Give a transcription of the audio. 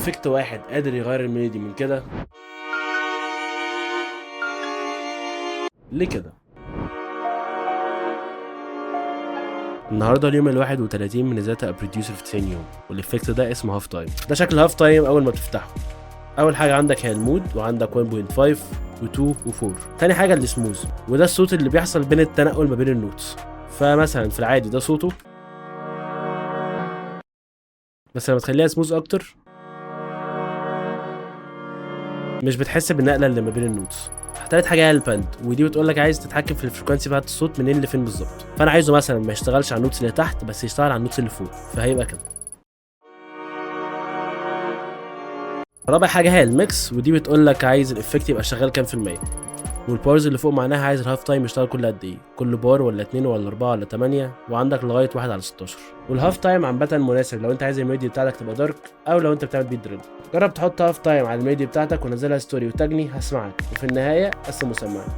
effect واحد قادر يغير ال melody من كده لكده. النهارده اليوم ال31 من ازاي تبقى producer في 90 يوم، وال effect ده اسمه half time. ده شكل half time اول ما بتفتحه. اول حاجة عندك هي ال mode، وعندك 1.5 و2 و4. تاني حاجة السموز، وده الصوت اللي بيحصل بين التنقل ما بين ال notes. فمثلا في العادي ده صوته، بس لما تخليها سموز اكتر مش بتحس بالنقله اللي ما بين ال notes. تالت حاجة هي ال band، ودي بتقول لك عايز تتحكم في ال frequency بتاعت الصوت منين لفين بالظبط. فانا عايزه مثلا ما يشتغلش على ال notes اللي تحت، بس يشتغل على ال notes اللي فوق، فهيبقى كده. رابع حاجة هي ال mix، ودي بتقول لك عايز ال effect يبقى شغال كام في المية. وال bars اللي فوق معناها عايز ال half time يشتغل كل قد ايه، كل بار ولا 2 ولا 4 ولا 8، وعندك لغاية 1 على 16. وال half time عامة مناسب لو انت عايز ال melody بتاعتك تبقى dark، او لو انت بتعمل beat drill. جرب تحط half time على ال melody بتاعتك ونزلها story وتاجني هسمعك. وفي النهاية قسم وسمعني.